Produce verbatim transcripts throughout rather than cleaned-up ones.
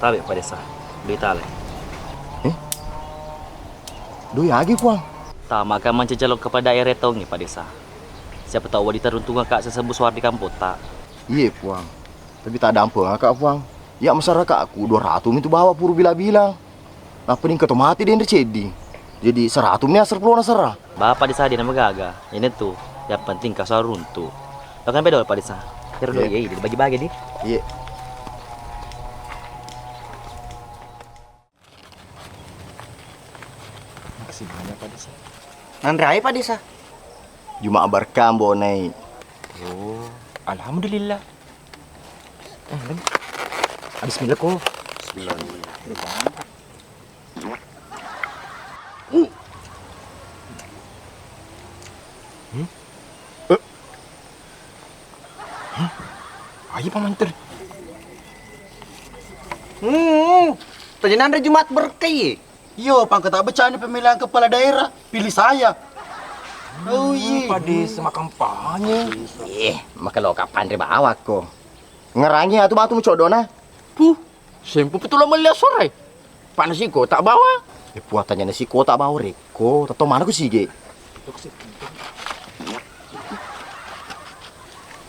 Tabe, Pak Desa. Doi tale. Eh? Doi agi, Puang? Tama ka mancaji calon kepala daerah taungnge, Pak Desa. Siapa tahu wadi taruntungan ka sesebu suara di kampota. Iye, Puang. Tapi tak dampeng ka, Puang. Ya, masyarakat aku dua ratus itu bawa puru bila-bila. Nappa ningka to mati denre ceddi. Jadi seratus ni asar pulona serra. Bapak Desa de na magaga. Ini tu, yang penting kaso runtu. Lo kan pedo Pak Desa. Kira doi, iya, dibagi-bagi di. Iya. Makasih banyak, Pak Desa. Nanre aja, Pak Desa. Juma abarkang bonai. Oh, alhamdulillah. Eh, Lem. Bismillah ko. Bismillah. Hmm? Eh. Hah? Ayo, Pak Manter. Hmm, tadi nanre Jumat berkah ye. Iyo, pangkata becani pemilihan kepala daerah, pilih saya. Oh, iya. Pak Desa makampanye. Eh, maka lo kapan ri bawakko. Ngerangi atu matu mucodona. Puh, sempu petula meli asore. Pana si kota bawa. Eh, puatanya nasi kota bawa rekko. Tato mana ku sige.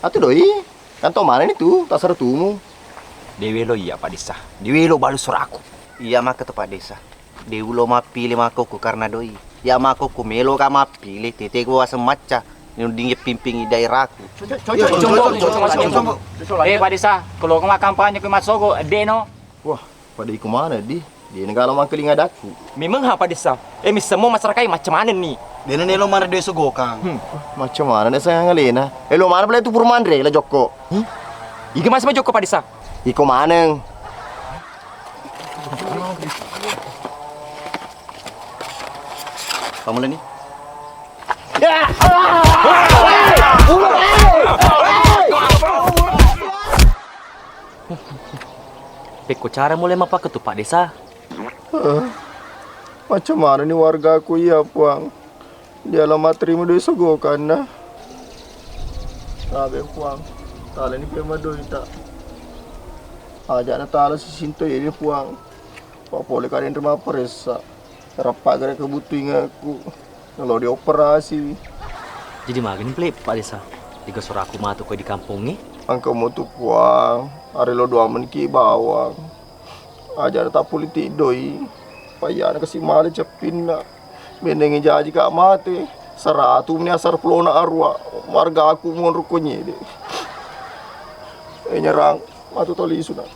Atu doi, kan to mana ni tu, tasar tumu. Dewelo iya, Pak Desa. Dewelo balu suraku. Iya maka to, Pak Desa. De ulo mappile makkokko karena doi. Ya makkokko melo ka mappile, tete ko waseng macca. Nudingi pimpingi daerahku. Eh, Pak Desa, kalau ko makampanye ko massogo, edde no. Wah, pada iko mana di? Di negara mangkeling adakku. Memang ha, Pak Desa. Eh, missemmo masyarakat macam mana ni? Dena nelo mana desa gokang. Hmm. Macam mana nih saya ngalena? Eh, lo mana pula itu purmanre la jokko? Hmm? Iga masih jokko, Pak Desa? Iko maneng. Pamulani. Pekko cara mulai mappaketu, Pak Desa? Eh, macam mana ni wargaku iya, Puang? Dia la matterima doi sogokanna. Tabe, Puang. Talani pema doita. Ajana tala sisinto ini, Puang. Papole kadenre mapparessa. Rappa gare kebutuingakku. Nalo dioperasi. Jadi magani pale, Pak Desa. Diga soraku matu ko di kampongnge. Angka motu, Puang. Are lo doang meniki bawang. Ajana tappolitik doi. Payana kasi male ceppinna. Menengi jaji ka mate. Saratu meni asar pulona arua. Margaku monro ko nyede. Eh, nyerang. Matu toli suna.